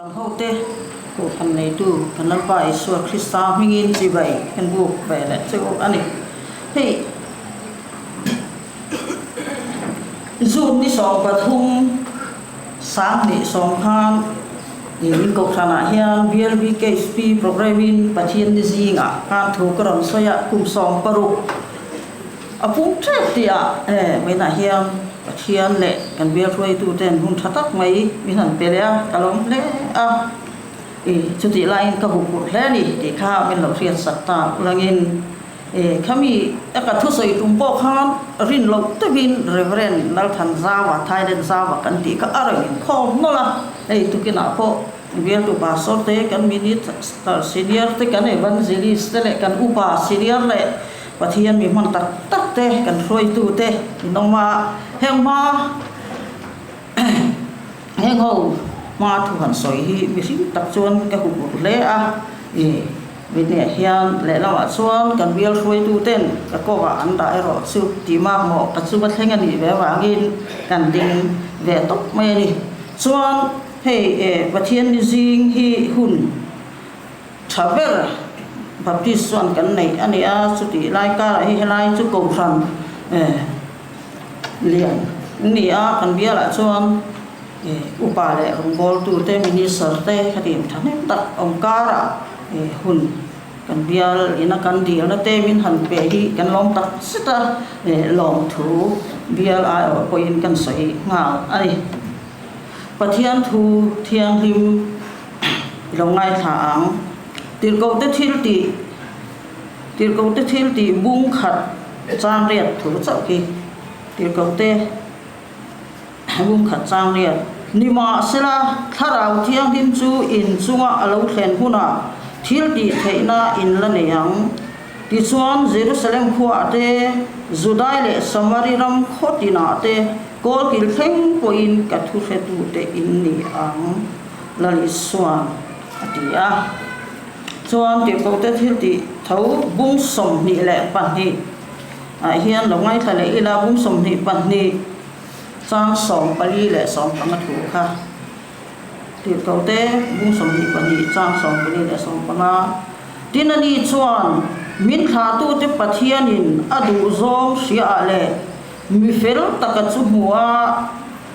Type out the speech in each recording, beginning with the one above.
Dang hote Kohhran neitu kan Lalpa Isua Krista hmingin chibai kan buk ve leh chu a ni. Hei June ni 13 2020 khan in Kohhranah hian BLBKHP programme-in Pathian ni zingah khan thu ka rawn sawi a, kum 16 a pung tep tih ah vawiinah hian Pathian leh kan bial hruaituten hun tha tak mai min han pe leh a, ka lawm hle a, i chutih laiin ka huphurh hle a ni tih kha min lo hriatsak ta ulangin khami a ka thusawi tum pawh khan rin loh deuhin Reverend Lalthanzaua, Thailand Zaua kan tih kha a rawn inkhawm nawlh a, hei tukinah pawh bialtu pastor te, kan minister senior te, kan evangelist te leh kan upa senior leh Pathian mi hman tak tak te, kan hruaitu te in awm a, heng hma heng ho hma thu han sawi hi mihring tak chuan ka hu ur hle a, i mihniah hian lehlamah chuan kan bial hruaitu ten ka kawngah an dah erawh chu tih makmawh ka chunga thleng a nih ve avangin kan ding ve tawp mai a ni. Chuan hei Pathian ni zing hi hun Tha ber Baptist chuan kan neih a ni a, chutih lai karah hi helai chu Kohhran lian an ni a, kan bialah chuan upa leh rawngbawltute, minister te khatiang thahnem tak awm karah hun kan bial ina kan dilna te min han pe hi kan lawm tak zet a, lawmthu bial aiawh pawhin kan sawi nghal a ni. Pathian thu thianghlim. I lo ngaithla ang. Tirhkohte thil tih Tirhkohte thil tih bung khat chang riat thu chauh khi Tirhkohte bung khat chang riat. Nimahsela, Thlarau Thianghlim chu in chunga a lo thlen hunah thil tih theihna in la nei ang. Tichuan, Jerusalem khuaah te, Judai leh Samari ram khaw tinah te kawlkil thleng pawhin ka thuhretute in ni ang. Lal Isuan a ti a. Chuan Tirhkohte thil tih tho bung 22 ah hian lo ngaithla leh ila, bung 22 chang 14 leh 15 thu kha. Tirhkohte bung 22 chang 14 leh 15. Tin ani chuan min thlahtute Pathianin a duhzawng hriaah leh Mi fel taka chu hmu a,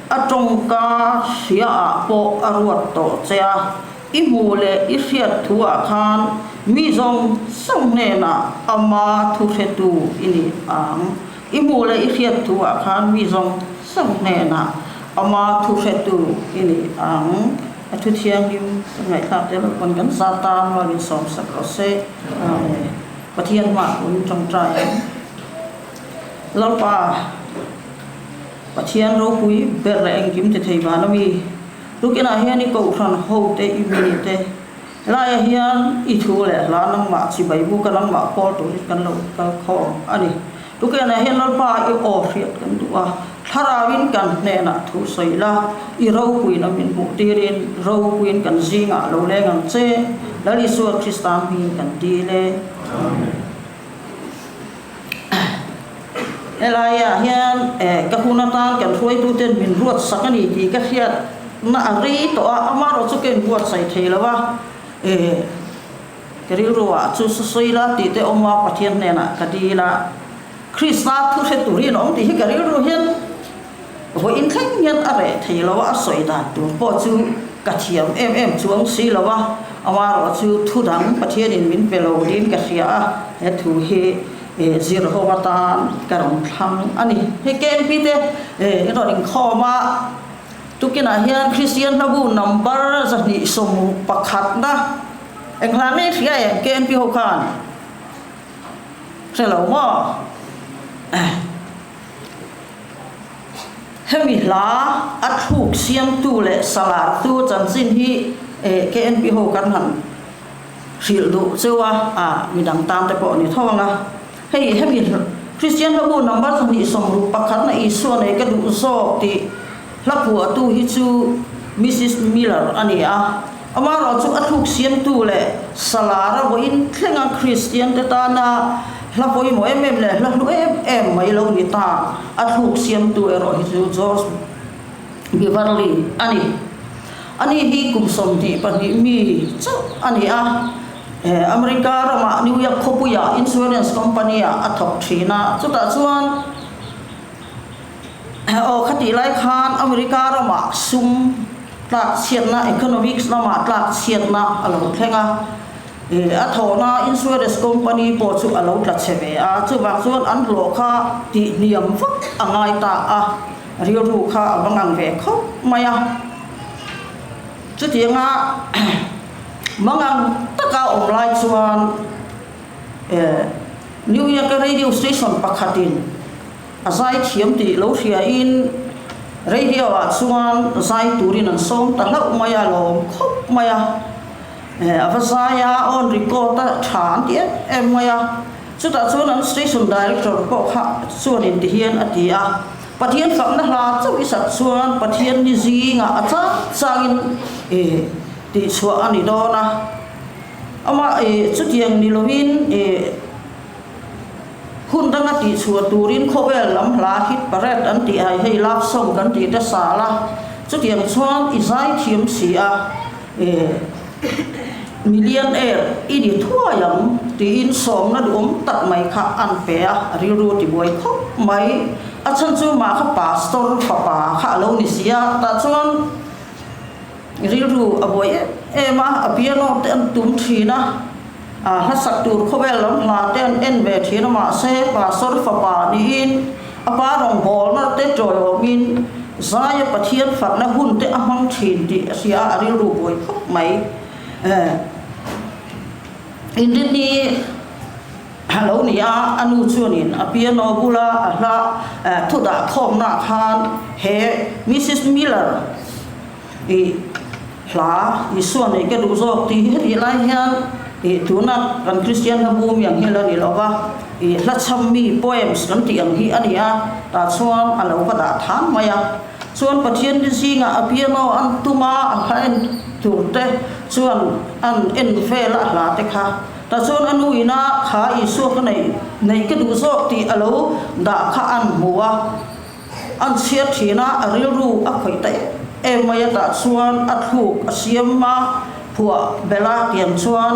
a tawngka hriaah pawh a ruat tawh che a, i hmuh leh i hriat thuah khan mi zawng zawng hnenah ama thu hretu i ni ang. I hmuh leh i hriat thuah khan mi zawng zawng hnenah ama thu hretu i ni ang. A thu thianghlim kan ngaihthlak tel lo pawn kan za tan rualin sawmsak rawh se. Amen. Pathian hmaah kun tawngtai ang. Lalpa, Pathian ropui ber leh engkim ti thei van ami, tukinah hian i kohhran ho te, i mi te, helaiah hian i thu leh hla nangmah chibai buka nangmah kawl turin kan lo kal khawm a ni. Tukinah hian Lalpa i aw hriat kan duh a, thlarauin kan hnenah thu sawi la, i ropuina min hmuh tirin ropuiin kan zingah lo leng ang che, Lal Isua Krista hmingin kan dil e. Amen. Helaiah hian ka hun atan kan hruaituten min ruatsak a ni tih ka hriatna a rei tawh a, amaherawh chu ka inbuatsaih thei lo a, ka rilruah chu sawi la tih te awm a, Pathian hnenah ka dil a, Krista thu hre turin a awm tih hi ka rilru hian vawiin thleng hian a reh thei lo a, a sawi dan tur pawh chu ka thiam em em chuang si lo a, amaherawh chu thu dang Pathianin min pe lo niin ka hria a, he thu hi zir ho atan ka rawn thlang a ni. Hei KNP te i rawn inkhawm a, tukinah hian Kristian hlabu number 211 na eng hla nge hria em KNP ho khan hre lo maw? Hemi hla a thluk siamtu leh salartu chanchin hi KNP ho kan han hrilh duh cheu a, a midang tan te pawh a ni tho ang a. Hei hemi Kristian hlabu number 261 na Isua nei ka duh zawk tih hla phuahtu hi chu Missus Miller a ni a. Amaherawh chu a thluk siamtu leh salara vawiin thlenga Kristian te tana hla pawimawh em em leh hla hlu em em mai lo ni ta. A thluk siamtu erawh hi chu George Beverly a ni. Ani hi kum 22 mi chauh a ni a. America ramah New York khawpuiah insurance company-ah a thawk thin a. Chutah chuan aw khatih lai khan America ramah sum tlak chhiatna, economics lamah tlak chhiatna a lo thleng a. A thawhna insurance company pawh chu a lo tla chhe ve a, chuvang chuan an hlawh kha tih hniam vak a ngai ta a, rilru kha a va ngang ve khawp mai a. Chutianga mangang taka awm lai chuan New York-a radio station pakhatin a zai thiam tih lo hriain radio-ah chuan zai turin an sawm ta hlauh mai a, lawm khawp mai a. A va zai a, on record a tha an ti em em mai a. Chutah chuan an station director pawh kha chuanin tihian a ti a, Pathian fakna hla chauh i sak chuan Pathian ni zingah a chang changin tihchhuah a ni dawn a. Amah chutiang ni lovin hun danga tihchhuah turin khawvel lam hla hit parade an tih ai hei love song kan tih te sal a, chutiang chuan i zai thiam si a. Millionaire i ni thuai ang tiin sawmna duhawm tak mai kha an pe a, a rilru a tibuai khawp mai. A chhan chu mah kha pastor fapa kha a lo ni si a, tah chuan rilru a buai em em a, a piano te an tum thin a, a hlasak tur khawvel lam hla te an en ve thin a, mahse pastor fapa niin a pa rawngbawlna te tawiawmin Zaia Pathian fakna hun te a hmang thin tih a hria a, a rilru buai khawp mai. Inrinni a lo ni a, a nu chuanin a piano bula a hla thu dah khawmnaah khan he Missus Miller i hla Isua nei ka duh zawk tih hi hetih lai hian ih tuna kan Kristian hla bum ang hi la ni lo va, ih hla chham mi poems kan tih ang hi a ni a, tah chuan a lo va dah than mai a. Chuan Pathian ni zingah a piano an tum a, a hla en tur te chuan an en vel a hla te kha. Tah chuan a nu ina kha Isua ka nei nei ka duh zawk tih a lo dah kha an hmu a. An chhiat thin a, a rilru a khawih ta em em mai a, tah chuan a thluk a siam a, phuah belh a tiang chuan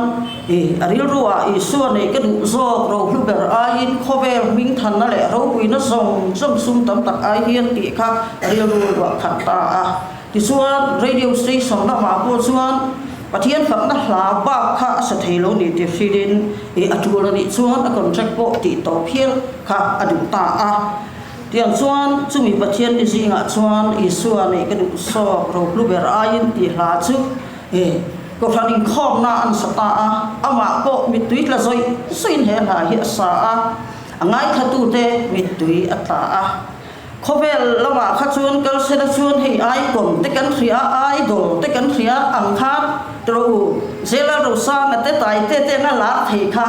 i a rilru ah Isua nei ka duh zawk rohlu ber aiin khawvel hming thanna leh ropuina zawng zawng sum tam tak ai hian tih kha a rilru ruah khat ta a. Tichuan radio station lamah pawh chuan Pathian fakna hla bak kha a sa thei lo ni ti hrilhin i a tul a nih chuan a contract pawh tih tawp hial kha a duh ta a. Tiang chuan chumi Pathian ni zingah chuan Isua nei ka duh sawk rohlu ber aiin tih hla chu e Kohhran inkhawmna an sa ta a, amah pawh mittui tla zawih zawhin he hla hi a sa a, a ngaithlatute mittui a tla a. Khawvel lamah kha chuan kalsela chuan hei icon te kan hria, idol te kan hria ang kha tawh u, Zela Rosanga te Taite te anga lar thei kha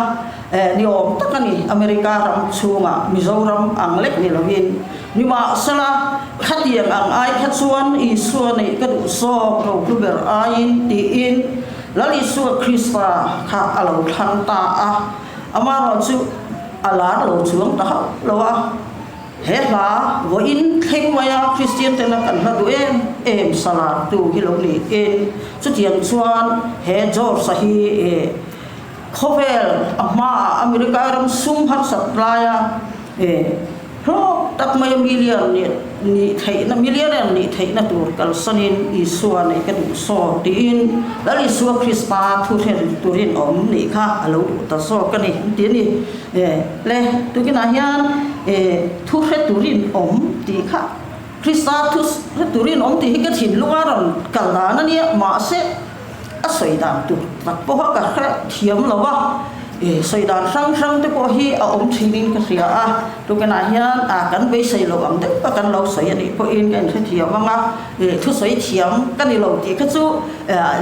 Ni awm tak a ni, America ram chhungah Mizoram ang lek ni lovin. Nimahsela, khatiang ang ai kha chuan Isua neih ka duh zawk rohlu ber aiin tiin Lal Isua Krista kha a lo thlang ta a, amaherawhchu a lar lo chuang ta hauh lo a. He hla vawiin thleng maia Kristian tena kan hla duh em em salartu hi lo niin chutiang chuan he George-a hi Khawvel a hmaah America ram sum harsat laia hlawk tak maia million nih theihna millionaire nih theihna tur kalsanin Isua neih ka duh sawk tiin Lal Isua Krista thu hre turin awm nih kha a lo duh ta zawk a ni an ti a ni. Le tukinah hian thu hre turin awm tih kha Krista thu hre turin awm tih hi ka thinlunga rawn kal dan a nia mahse A sawi dan tur tak pawha ka hre thiam lo a, sawi dan hrang hrang te pawh hi a awm thinin ka hria a, tukinah hian a kan beisei lo ang deuh a kan lo sawi a nih pawhin ka inhre thiam ang a, thusawi thiam ka ni lo tih kha chu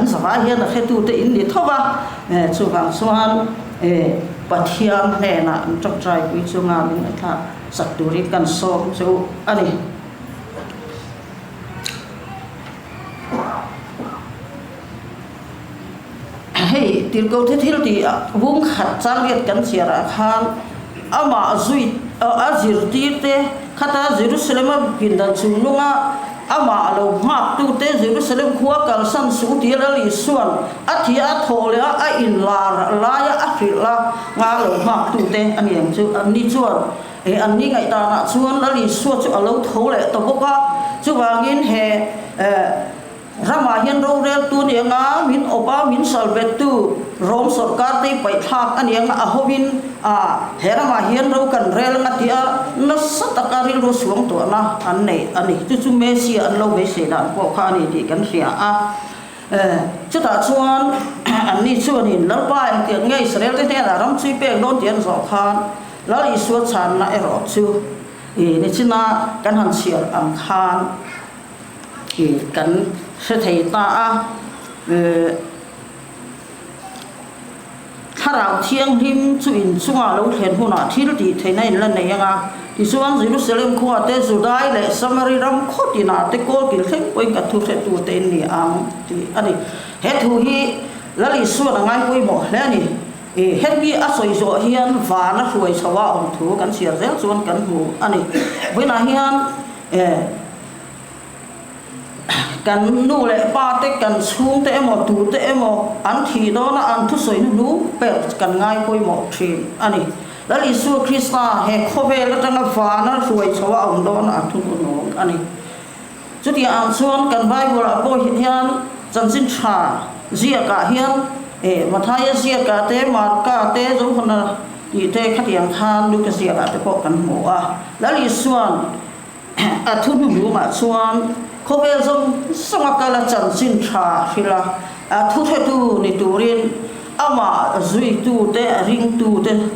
in zavai hian a hretute in ni tho va, chuvang chuan Pathian hnenah an tawngtaipui chunga min thlak sak turin kan sawm chu a ni. Hei tirhkohte thil tih vung khat changriat kan chhiarah khan amah zui a zirtirte khata Jerusalem-a pindan chungnunga. Amah lo nghaktute Jerusalem khua kalsan suh tia Lal Isua'n a thih a thawh leh a, a inlar laia a hrilh a, nga lo nghaktute a ni ang chu. Anni chuan he anni ngaihdanah chuan Lal Isua chu a lo tho leh ta bawk a, chuvangin he Ramah hian roreltu ni anga min awp a, min salbettu Rom sawrkar te paihthlak a ni anga a hovin a he ramah hian ro kan rel anga tia nasa taka rilru suang tuahna an nei a ni. Chu chu Messia an lo beisei dan pawh kha a ni tih kan hria a. Chutah chuan anni chuanin Lalpa engtiang nge Israel te hnenah ram chui pek dawn tih an zawh khan Lal Isua chhanna erawh chu nichina kan han chhiar ang khan Kan hre thei ta a, Thlarau Thianghlim chu inchungah lo thlen hunah thil tih theihna in la nei ang a. Tichuan, Jerusalem khuaah te, Judai leh Samari ram khaw tinah te kawl kil thleng pawhin ka thu hretu te in ni ang tih a ni. He thu hi Lal Isuan a ngai pawimawh hle a ni. Hemi a sawi zawh hian vana hruai chho a awm thu kan chhiar zel chuan kan hmu a ni. Vawiinah hian Kan nu leh pa te, kan chhungte emaw, tute emaw an thih dawna an thusawi hnu ber kan ngai pawimawh thin a ni. Lal Isua Krista he khawvel atanga vana hruai chho a awm dawna a thu hnung a ni. Chutiang ang chuan kan Bible-ah pawh hian chanchin tha ziakah hian Mathaia ziakah te, Marka te, Johana tih te khatiang khan Luka ziakah te pawh kan hmu a. Lal Isua'n A thu hnuhnungah chuan khawvel zawng zawnga kal a chanchin tha a hrilh a, a thuhretu ni turin amah zuitute, a ringtute,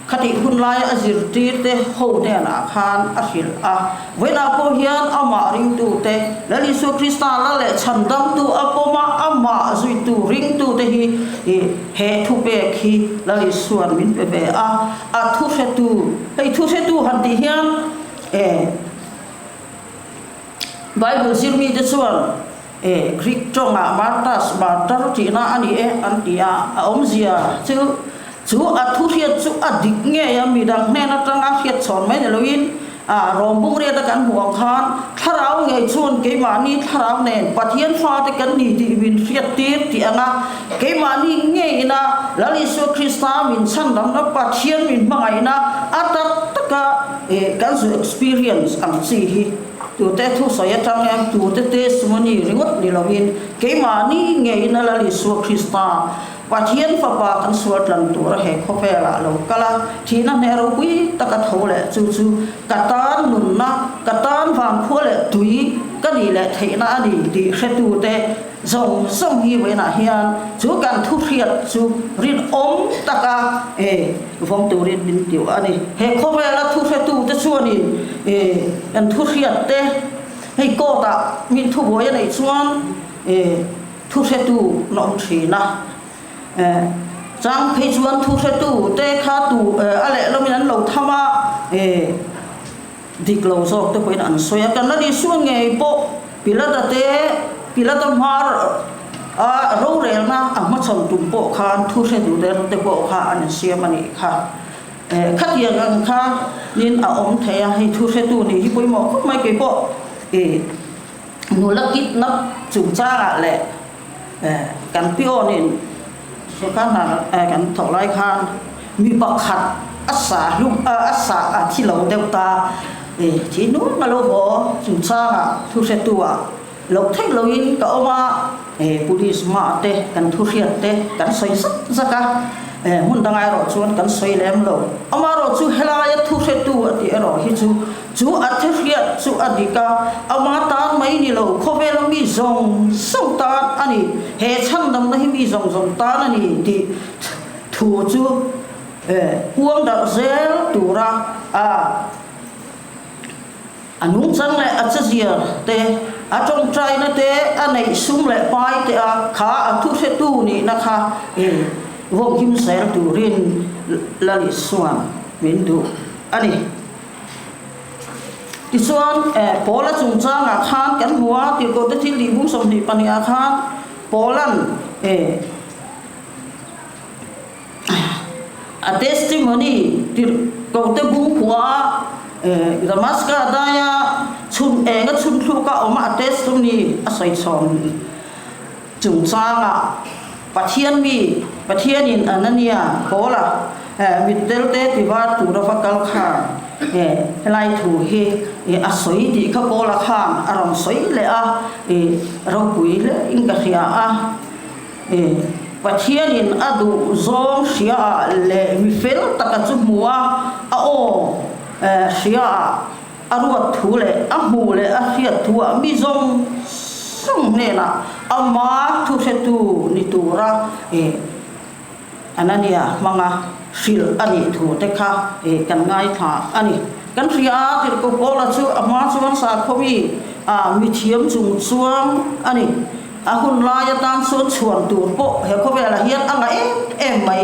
khatih hun laia a zirtirte ho hnenah khan a hrilh a. Vawiinah pawh hian amah ringtute, Lal Isua Krista la leh chhandamtu a pawm a, amah zuitu ringtute hi he thupek hi Lal Isua'n min pe ve a, a thuhretu, hei thuhretu han tih hian, E. Bible zirmite chuan e Greek tawngah martas, martar tihna a ni e an ti a, a awmzia chu chu a thu hriat chu a dik ngei a, midang hnen atanga hriat chhawn mai ni loin a rawmbung riat a kan hmuh ang khan thlarau ngei chuan keimahni thlarau nen Pathian fate kan ni tih min hriat tir tih anga keimahni ngeiin a Lal Isua Krista min chhandamna Pathian min hmangaihna a tak taka Ih kan zu experience ang chi hi tute thusawi atang hian tute testimony ringawt ni lovin keimahni ngeiin a Lal Isua Krista Pathian fapa kan sual tlan tura he khawvelah lo kal a, thihna hneh ropui taka tho leh chu chu ka tan nunna, ka tan vangkhua leh tui ka nih leh theihna a ni tih hretute Zawng zawng hi vawiinah hian chu kan thu hriat chu rinawm taka e vawm turin min tiu a ni. He khawvela thu hretute chuanin e kan thu hriat te hei court ah min thubuai a neih chuan e thu hretu an awm thin a. E chang phei chuan thu hretu te kha tu a lehlamin an lo tham a e. Dik lo zawk te pawhin an sawi a, kan la Isua ngei pawh Pilata te, Pilata hmar a rorelna a hmachhawn tum pawh khan thu hre duh der te pawh kha an insiam a nih kha. Khatiang ang kha nin a awm thei a, hei thu hretu nih hi pawimawh khawp mai kei pawh i nula kidnap chungchangah leh kan piawnin Sawrkar hna kan thawh lai khan mi pakhat a sa hlum a sa a thi lo deuh ta thi nuam a lo haw chungchangah thu hretu ah loh theih loin ka awm a, police hmaah te kan thu hriat te kan sawi zak zak a, hmun dangah erawh chuan kan sawi lem lo. Amaherawhchu helaia thu hretu a tih erawh hi chu Chu a thehriat chu a dik a, ama tan mai ni lo, khawvela mi zawng zawng tan a ni, he chhandamna hi mi zawng zawng tan a ni tih thu chu puang darh zel tura a a nungchang leh a chezia te, a tawngtaina te, a neih sum leh pai te a kha a thuhretu nihna kha vawmhim zel turin Lal Isua'n min duh a ni. Tichuan, Paula chungchangah khan kan hmu a, Tirhkohte thil tih bung 22 ah khan Paula'n a testimony Tirhkohte bung phuah a, Damaska daia Chhun eng a chhun thluk a awm a, a testimony a sawi chhawm chungchangah Pathian mi, Pathianin Anania Paula mittel te tivar tura va kal khan helai thu hi a sawi tih kha Paula khan a rawn sawi leh a, ropui hle in ka hria a. Pathianin a duh zawng hriaah leh mi fel taka chu hmu a, a aw hriaah a ruat thu leh a hmuh leh a hriat thuah mi zawng zawng hnenah ama thuhretu ni tura Anania hmanga hrilh a nih thu te kha kan ngaithla a ni. Kan hria a, Tirhkoh Paula chu a hma chuan sakhaw-mi mithiam chung chuang a ni. A hun lai atan chuan chhuan tur pawh he khawvelah hian a ngah em em mai.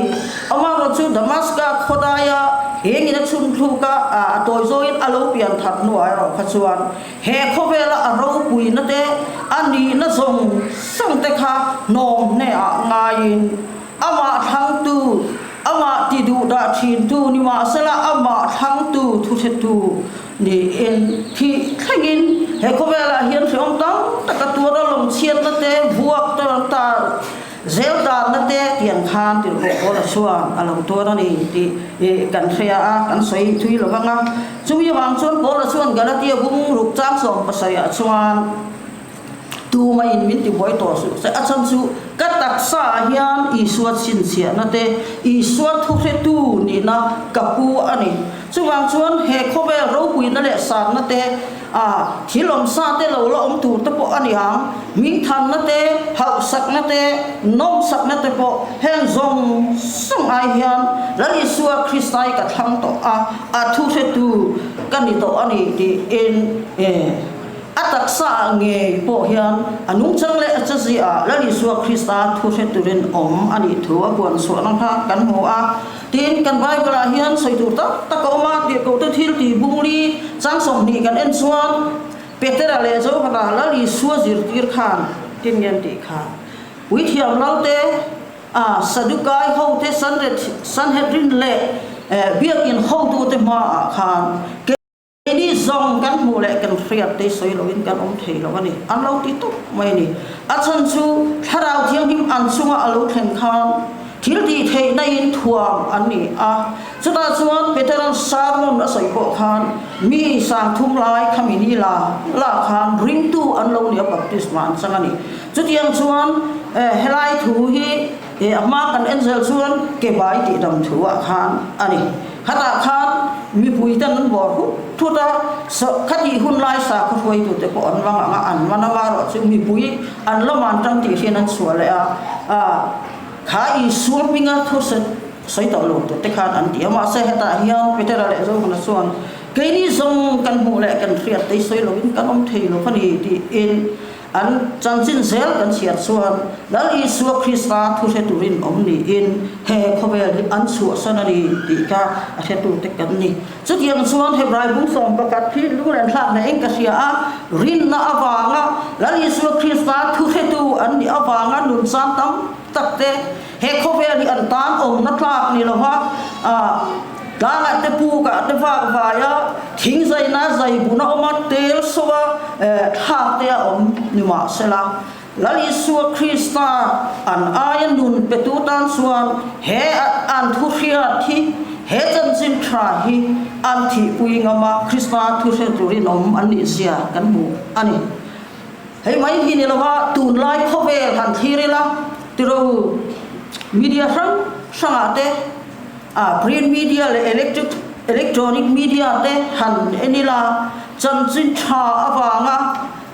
Amaherawh chu Damaska khawdaia engin a chhun thluk a, a tawi zawiin a lo pian that hnuah erawh kha chuan he khawvela a ropuina te, a nihna zawng zawng te kha hnawm hneah ngaiin amah thlangtu, amah ti duh dah thintu nimahsela amah thlangtu thuhretu Niin thih thlengin he khawvelah hian hrehawm tam tak a tuar a, lawngchhiatna te, vuak te, tar zel danna te tiang khan tirhkoh Paula chuan a lo tuar a ni tih kan hria a, kan sawi thui lo vang a. Chumi avang chuan Paula chuan Galatia bung ruk chang 70 ah chuan, Tumaiin min tibuai tawh suh se, a chhan chu ka taksa ah hian Isua chhinchhiahna te, Isua thuhretu nihna ka pu a ni. Chuvang chuan he khawvel ropuina leh sanna te, a thil awmsa te lo la awm tur te pawh a ni ang, hmingthanna te, hauhsakna te, nawmsakna te pawh heng zawng zawng ai hian Lal Isua Krista hi ka thlang tawh a, a thuhretu ka ni tawh a ni tiin. A taksa ah ngei pawh hian a nungchang leh a chazi ah Lal Isua Krista thu hre turin awm a nih thu a puan chhuahna kha kan hmu a. Tin, kan Bible ah hian sawi tur tak tak a awm a, tirhkohte thil tih bungli chang 20 kan en chuan Petera leh Johana Lal Isua zirtir khan tin nge an tih kha Puithiam Lalte a Sadukai hote Sanhedrin leh Biakin hotute hmaah khan Keini zawng kan hmuh leh kan hriat te sawi loin kan awm thei lo a ni. An lo ti tawp mai a ni. A chhan chu Thlarau Thianghlim an chunga a lo thlen khan thil tih theihna in thuam an ni a. Chutah chuan Petera'n sermon a sawi pawh khan mi 3000 lai khami ni la la khan ringtu an lo ni a, baptisma an chang a ni. Chutiang chuan helai thu hi a hma kan en zel chuan ke bai tih dam thu ah khan a ni. Khatah khan mipui ten an bawr hut thut a, khatih hun lai sakhaw hruaitute pawh an vang ang a, an man anga erawh chu mipui an la man tan tih hian an chhuah leh a, kha Isua hminga thu sawi tawh lo tur te khan an ti a, mahse hetah hian Petera leh Johana chuan keini zawng kan hmuh leh kan hriat te sawi loin kan awm thei lo a ni tiin An chanchin zel kan chhiar chuan Lal Isua Krista thu hre turin awm niin he khawvel hi an chhuahsan a ni tih kha a hretute kan ni. Chutiang chuan Hebrai bung 11 hi lunglen thlak hle in ka hria a, rinna avanga Lal Isua Krista thu hretu an nih avanga nun chan tam tak te he khawvel hi an tan awmna tlak ni lova tlangah te pukah te vak vaia thing zaina zai bun a awm a, tel sawa thlak te a awm ni mahsela Lal Isua Krista an aia nun petu tan chuan he an thu hriat hi he chanchin tha hi an thihpui ngam a, Krista thu hre turin awm an nih zia kan hmu a ni. Hei mai hi ni lova tunlai khawvel han thlir ila tiro media hrang hrangah te ah print media leh electric electronic media te han en ila chanchin tha avanga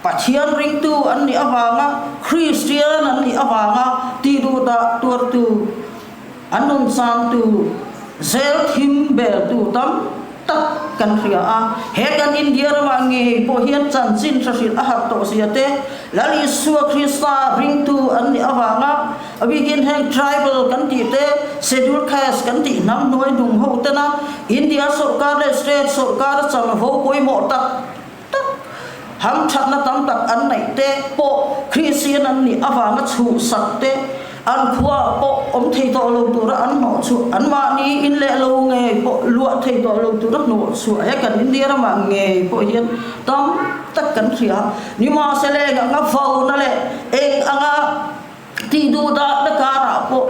Pathian ringtu an nih avanga Kristian an nih avanga tih duh dah tuartu an nun chantu zel thim beltu tam tak kan hria a, he kan India ramah ngei pawh hian chanchin hre hrilh a harh tawh zia te, Lal Isua Krista ringtu an nih avanga a bikin heng tribal kan tih te, scheduled caste kan tih hnam hnuai hnung ho tena India sawrkar leh state sawrkar a chanvo pawimawh tak tak hamthatna tam tak an neih te pawh Kristian an nih avanga chhuhsak te. An khua pawh awm thei tawh lo tura an hnawh chhuah, anmahni in leh lo ngei pawh luah thei tawh lo tura hnawh chhuah he kan India ramah ngei pawh hian tam tak kan hria. Nimahsela eng anga vona leh eng anga tih duh dahna karah pawh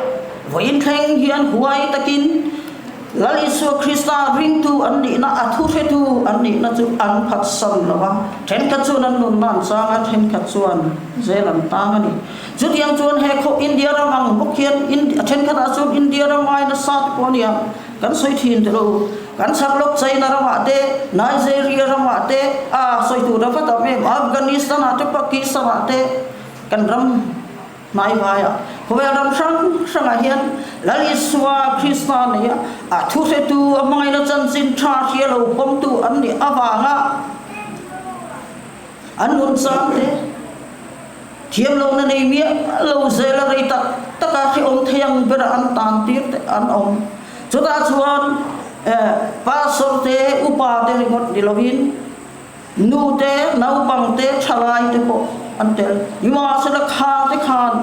vawiin thleng hian huai takin Lal Isua Krista ringtu an nihna, a thuhretu an nihna chu an phatsan lo a, thenkhat chuan an nunna an chang a, thenkhat chuan zel an tang a ni. Chutiang chuan he khaw India ram ang bawk hian a thenkhatah chuan India ram ai nasa te pawh a nia, kan sawi thin teh lo. Kan chhak lawk China ramah te, Nigeria ramah te, a sawi tur a va tam em, Afghanistan ah te, Pakistan ah te kan ram hnaivaiah khawvel ram hrang hrangah hian Lal Isua Krista neia a thuhretu a hmangaihna chanchin tha hria lo pawmtu an nih avanga an nun chang te Thiam lohna nei miah lo zel a rei tak tak a hrehawm thei ang berah an tan tir te an awm. Chutah chuan pastor te, upa te ringawt ni lovin nu te, naupang te, thalai te pawh an tel. Nimahsela khang te khan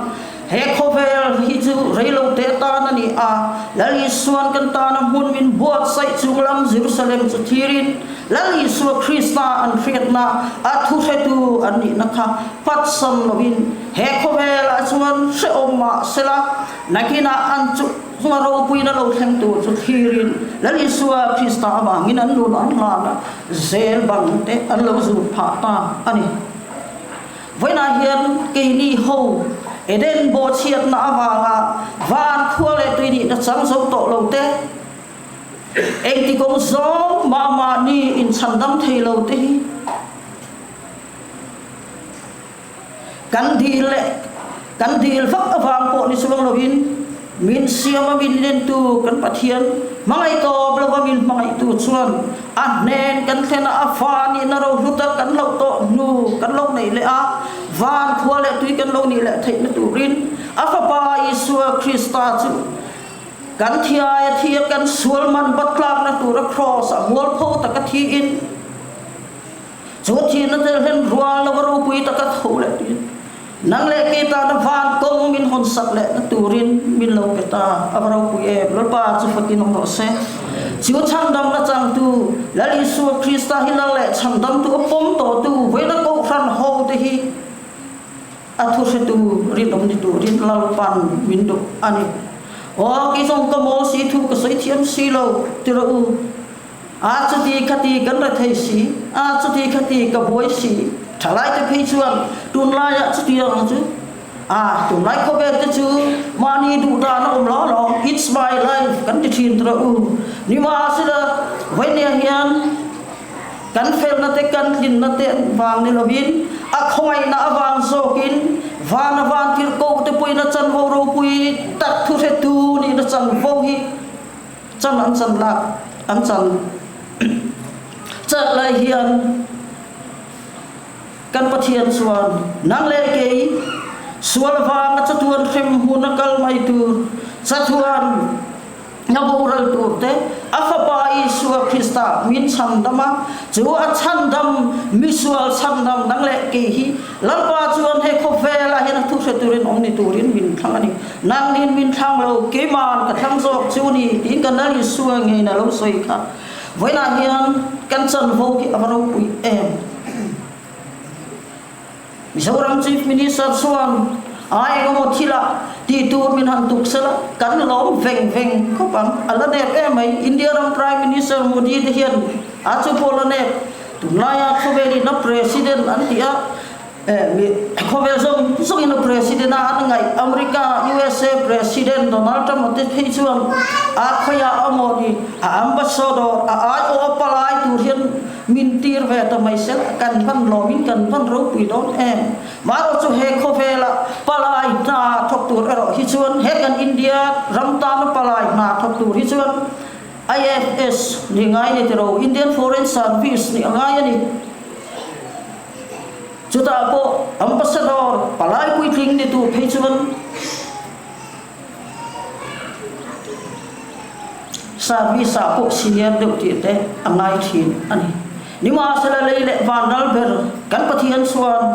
he khawvel hi chu rei lo te tan a ni a, Lal Isuan kan tana hmun min buatsaih chung lam Jerusalem chu thirin Lal Isua Krista an hriatna a thuhretu an nihna kha patsan lovin he khawvelah chuan hrehawm mah sela, nakinah an chu hma ropuina lo thleng tur chu thlirin Lal Isua Krista avangin an nun an hlan a, zel bang te an lo zut phah ta a ni. Vawiinah hian keini ho Eden bawhchhiatna avanga van khua leh tui nihna chang zo tawh lo te, Engti kawng zawng mah mahni inchhandam thei lo te hi kan dil leh kan dil vak avang pawh ni chuang lovin min siam a min lentu kan Pathian hmangaih tawp lova min hmangaihtu chuan a hnen kan thlen a a fa nihna ro hlu tak kan lo tawh hnu kan lo neih leh a van khua leh tui kan lo nih leh theihna turin a fapa Isua Krista chu Kan thiai a thi a, kan sual man bat tlakna tura Kraws ah mualpho taka thiin, chu thihna tel hlen rual lova ropui taka tho leh tiin, nang leh kei tana van kawng min hawn sak lehna turin min lo pe ta. A va ropui em! Lalpa chu fakin awm rawh se. Chu chhandamna changtu Lal Isua Krista hi Lal leh chhandamtu a pawm tawhtu vawiina Kohhran hote hi, A thuhretu rinawm ni turin Lalpan min duh a ni. Aw, kei zawng ka mawl si thu ka sawi thiam si lo, ti rawh u. A chuti khati kan rethei si, a chuti khati ka buai si. Thalaite phei chuan tunlaiah chuti ang chu, a tunlai khawvel te chu mahni duh dan a awm lo lo, it's my life kan ti thin ti rawh u. Nimahsela, vawinia hian Kan felna te, kan tlinna te vang ni lovin, a khawngaihna avang zawkin vana vantirhkoh te pawhin a chanvo ropui tak thuhretu nihna chanvo hi chan an chan lak an chan chat lai hian kan Pathian chuan nang leh kei sual vanga chatuan hrem hmun a kal mai tur chatuan Na boral tur te, a Fapa Isua Krista min chhandam a, chu a chhandam misual chhandam dang leh kei hi Lalpa chuan he khawvelah hian a thu hre turin awm ni turin min thlang a ni. Nangnin min thlang lo, keiman ka thlang zawk chu ni tiin kan Lal Isua ngeiin a lo sawi kha. Vawiinah hian kan chanvo hi a va ropui em? Mizoram Chief Minister chuan a engemaw thilah tih tur min han tuk sela, kan lawm veng veng khawp ang. A la nep em mai. India ram Prime Minister Modi te hian a chu pawh la nep. Tunlaia khawvelin a President an ti a, khawvel zawng zawngin a President a an ngaih. America, USA President Donald Trump a te phei chuan a khawiah amaw ni a Ambassador, a aiawh a palai tur hian Min tir ve ta mai sela, kan van lawmin kan van ropui dawn em? Marawh chu he khawvela palai hna thawk tur erawh hi chuan he kan India ram tana palai hna thawk tur hi chuan IFS nih ngai ni tiro, Indian Foreign Service nih a ngai a ni. Chutah pawh Ambassador palai puitling ni tur phei chuan Service ah pawh senior deuh tih te a ngai thin a ni. Nimahsela lei leh van ral ber kan Pathian chuan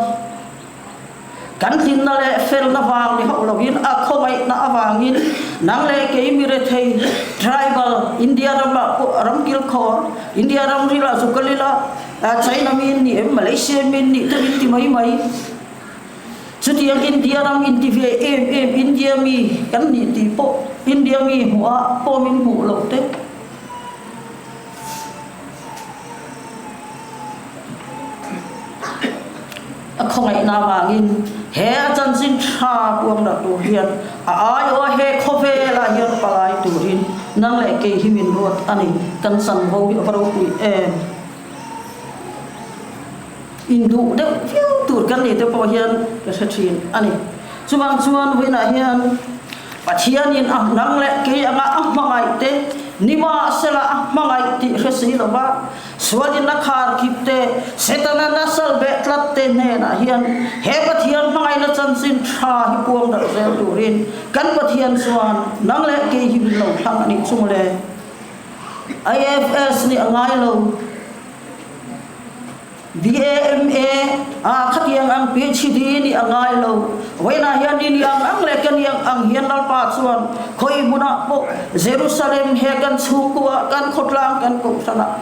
Kan hlimna leh felna vang ni hauh loin a khawngaihna avangin nang leh kei mi rethei, tribal, India ramah pawh ramkilkhawr, India ram rilah zu kal ila, China mi in nih em, Malaysia mi in nih te min ti mai mai. Chutiang India ram inti ve em em India mi kan nih tih pawh India mi hmuh ah pawh min hmuh loh te. A khawngaihna avangin he a chanchin tha puang dah tur hian a aiawh he khawvelah hian palai turin nang leh kei hi min ruat a ni. Kan chanvo hi a va ropui em? Induh deuh viau tur kan nih te pawh hian ka hre thin a ni. Chuvang chuan vawiinah hian Pathianin a nang leh kei anga a hmangaih te, nimahsela a hmangaih tih hre si lova sualin a khar kip te, Setana nasal beh tlat te hnenah hian he Pathian hmangaihna chanchin tha hi puang darh zel turin kan Pathian chuan nang leh kei hi min lo thlang a nih chung le. IFS nih a ngai lo. BAMA, A, khatiang ang PhD nih a ngai lo. Vawiinah hian ni ni ang ang leh ka ni ang ang hian Lalpa chuan khawi hmunah pawh Jerusalem he kan chhungkua, kan khawtlang, kan kohhranah,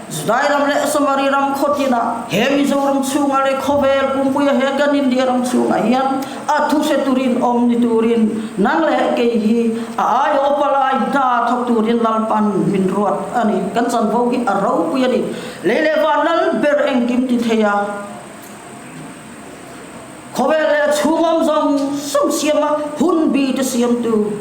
Judai ram leh Samari ram khawtinah, he Mizoram chhungah leh khawvel pumpuia he kan India ram chhungah hian a thu hre turin awm ni turin nang leh kei hi a aiawh palai hna thawk turin Lalpan min ruat a ni. Kan chanvo hi a ropui a ni. Lei leh van lal ber engkim ti thei a, khawvel leh a chhungawm zawng zawng siama hun bi te siamtu,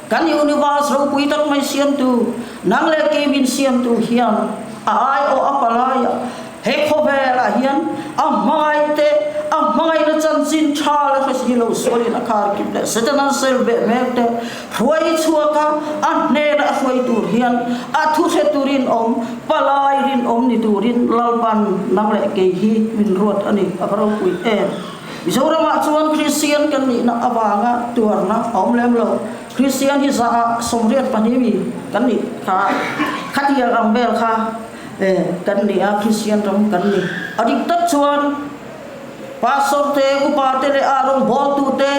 kan universe ropui tak mai siamtu, nang leh kei min siamtu hian a aiawh a palaiah he khawvelah hian a hmangaih te, a hmangaihna chanchin tha la hre si lo sualin a khar kip leh Satan-an sel beh mek te Hruai chhuak a, a hnena a hruai tur hian a thu hre turin awm, palai rinawm ni turin Lalpan nang leh kei hi min ruat a ni, a va ropui em. Mizoramah chuan Kristian kan nihna avanga tuarna a awm lem lo. Kristian hi zaah 82 mi kan nih kha, khatiang ang vel kha kan ni a, Kristian ram kan ni. A dik tak chuan Pastor te, upa te leh a rawngbawltu te,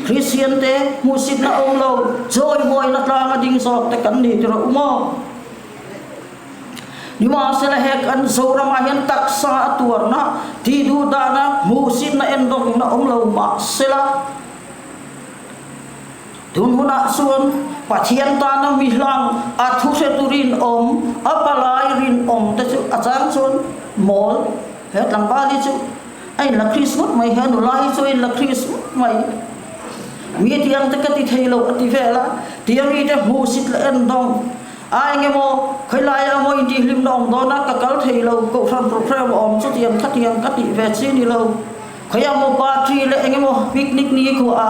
Kristian te, hmuhsitna awm lo, chawimawina tlanga ding zawk te kan ni ti rawh u maw? Nimahsela he kan Zoramah hian taksa a tuarna, tihduhdahna, hmuhsitna endawkna awm lo mahsela, tun hunah chuan Pathian tana mi hlang a thu hretu rinawm, a palai rinawm te chu a chang chuan mawl. He tlangval hi chu a inla Kris ngawt mai, he nula hi chu a inla Kris ngawt mai. Mi tiang te ka ti thei lo a ti vel a, tia mite hmuhsit leh en dawng. A eng emaw, khawilai ah maw intihhlimna awm dawn a, ka kal thei lo, kohhran program a awm chutiang khatiang ka tih ve chi ni lo. Khawiah maw party leh eng emaw picnic ni khu a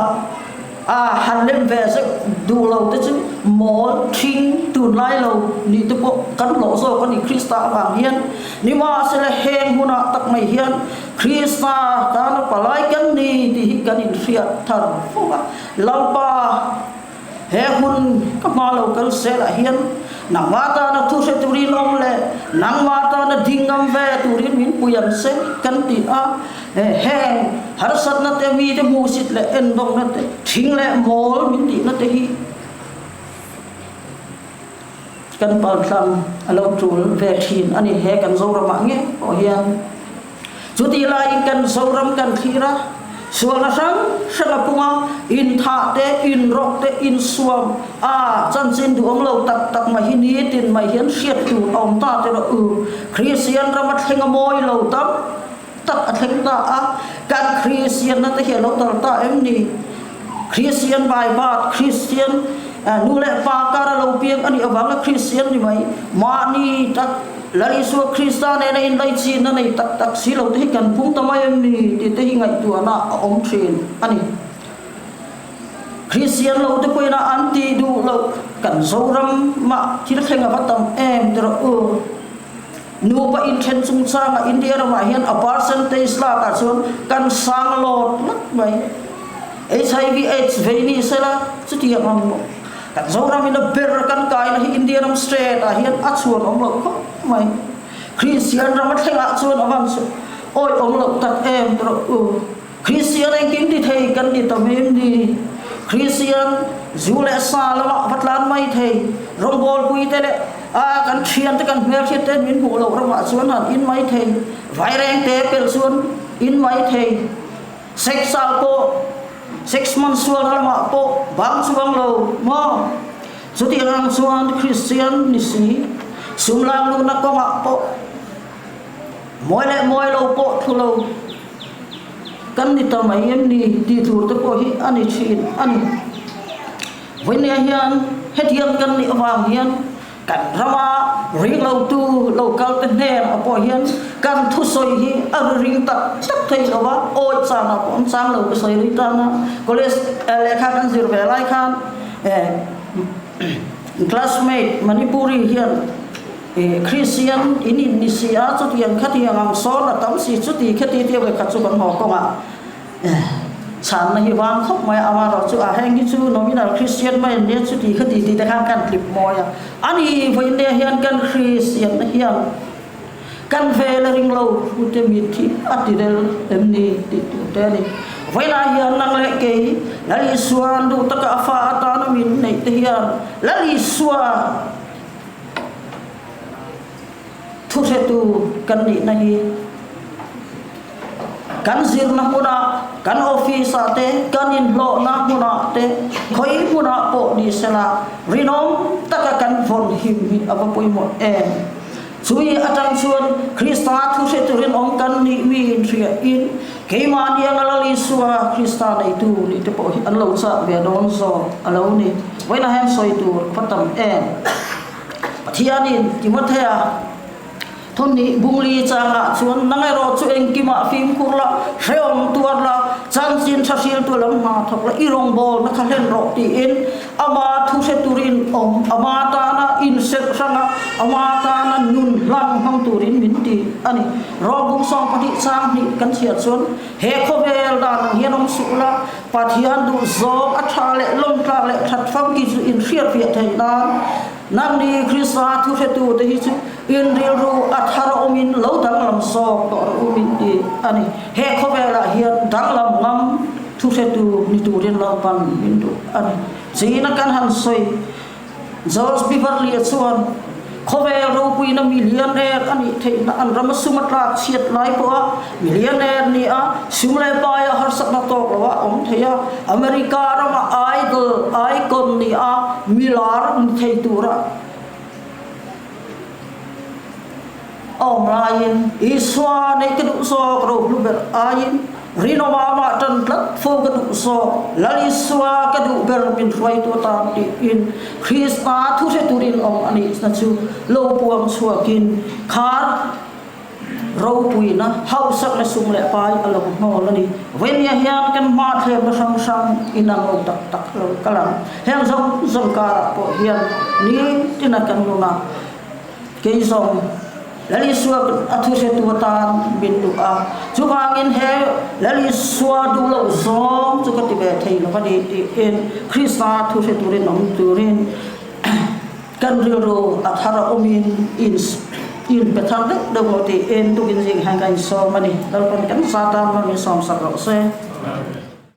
a han lem ve zeuh duh lo te chu mawl thing tunlai lo nih te pawh kan hlawh zawk a ni Krista avang hian. Nimahsela heng hunah tak mai hian Krista tana palai kan ni tih hi kan inhriat thar fo a, Lalpa He hun ka hma lo kal selah hian nangmah tana thu hre turin awm leh nangmah tana ding ngam ve turin min pui ang se kan ti a. Heng harsatna te, mite hmuhsit leh endawngna te, thing leh mawl min tihna te hi kan paltlang a lo tul ve thin a ni. He kan Zoramah ngei pawh hian. Chutih laiin kan Zoram kan thlir a, sualna hrang hrang a pung a, inthah te, inrawk te, insuam a, chanchin duhawm lo tak tak mai hi nitin mai hian hriat tur a awm ta te rawh u. Kristian ram a thleng a mawi lo tam tak a thleng ta a, kan Kristianna te hi a lo dal ta em ni? Kristian by birth, Kristian nu leh pa kar a lo piang a nih avanga Kristian ni mai, mahni tak Lal Isua Krista nena inlaichinna nei tak tak si lo te hi kan pung ta mai em ni tih te hi ngaihtuahna a awm thin a ni. Kristian lo te pawhin a an tih duh loh kan Zoram mah thil thleng a va tam em ti rawh u. Nupa inthen chungchangah India ramah hian a percentage lakah chuan kan sang lawt lawt mai. HIV AIDS vei ni sela chutiang ang maw? Kan Zoram in a ber kan kaina hi India ram state ah hian a chhuan awm loh khawp mai. Kristian ram a thleng ah chuan a van chu awi awm loh tak em ti rawh u. Kristian engkim ti thei kan ni ta em ni? Kristian zu leh sa lamah va tlan mai thei, rawngbawlpui te leh a kan thian te kan hmelhriat te min hmuh loh ramah chuan han in mai thei, vaireng te pelh chuan in mai thei, sex ah pawh sex hman sual ramah pawh bang chuang lo maw? Chutiang ang chuan Kristian ni si, sum lak luhna kawngah pawh mawi leh mawi lo pawh thu lo. Kan ni ta mai em ni tih tur te pawh hi a ni thin a ni. Vawinia hian hetiang kan nih avang hian kan rama ring lotu lo kal te hnen ah pawh hian kan thusawi hi a ri ring tak tak thei lo va, awi chang ah pawh an chang lo ka sawi rih tan a. College lehkha kan zir ve lai khan classmate Manipuri hian Kristian in in ni si a, chutiang khatiang ang sawn a tam si, chuti khati tia vekhat chu kan haw kawngah chhanna hi vang khawp mai a, amaherawh chu a heng hi chu nominal Kristian mai an nia, chuti khati tih te khan kan tlip mawi a, ani vawiin hian kan Kristianna hian kan vel a ring lo ute mit hi a ti rel em ni tih tur te a ni. Vawiinah hian nang leh kei Lal Isua'n duh taka a fa atana min neih te hian Lal Isua Thuhretu kan nihna hi kan zirna hmunah, kan office-ah te, kan inhlawhna hmunah te, khawi hmunah pawh ni sela rinawm taka kan vawn him hi a va pawimawh em? Chui atang chuan Krista thuhretu rinawm kan nih mi inhriain keimahni anga Lal Isua Krista neitu nih te pawh hi an lo chak ve dawn zawk a lo ni. Vawiinah hian sawi tur a va tam em? Pathianin Timothea thawmhnih bungli changah chuan nang erawh chu engkimah fimkhur la, hrehawm tuar la, chanchin tha hriltu lam hna thawk la, i rawngbawlna kha hlen rawh tiin ama thu hre turin awm, ama tana inserh hranga ama tana nun hlang hmang turin min ti a ni. Rawlbung 12 chang hnih kan chhiar chuan he khawvel dan ang hian awm suh la, Pathian duh zawng a tha leh lawmtlak leh that famki chu in hriatfiah theih nan nangni Krista thuhretute hi chu in rilru a thar awmin lo danglam zawk tawh rawh u min ti a ni. He khawvelah hian danglam ngam thuhretu ni turin Lalpan min duh a ni. China kan han sawi. George Beverly-a chuan, Khawvel ropuina millionaire a nih theihna an rama sum a tlak chhiat lai pawha millionaire ni a, sum leh paia harsatna tawk lo a awm thei a, America rama idol, icon, ni a, milar ni thei tura a awm laiin Isua neih ka duh zawk rohlu ber aiin rinawma amah tan tlat fo ka duh zawk, Lal Isua ka duh ber min hruaitu atan tiin Krista thu hre turin awm a nihna chu lo puang chhuakin khar ropuina hausakna sum leh pai a lo hnawl a ni. Vawinia hian kan hma thlemna hrang hrang inang lo tak tak lo kal ang. Heng zawng zawng karah pawh hian nitina kan nuna Kei zawng Lal Isua a thuhretu atan min duh a, chuvangin he Lal Isua duh loh zawng chu ka ti ve thei lo a ni tiin Krista thuhre turin awm turin kan rilru a thar a awmin in inpe thar deuh deuh maw tiin tukin zing hian ka insawm a ni. Lalpan kan za tan min sawmsak rawh se.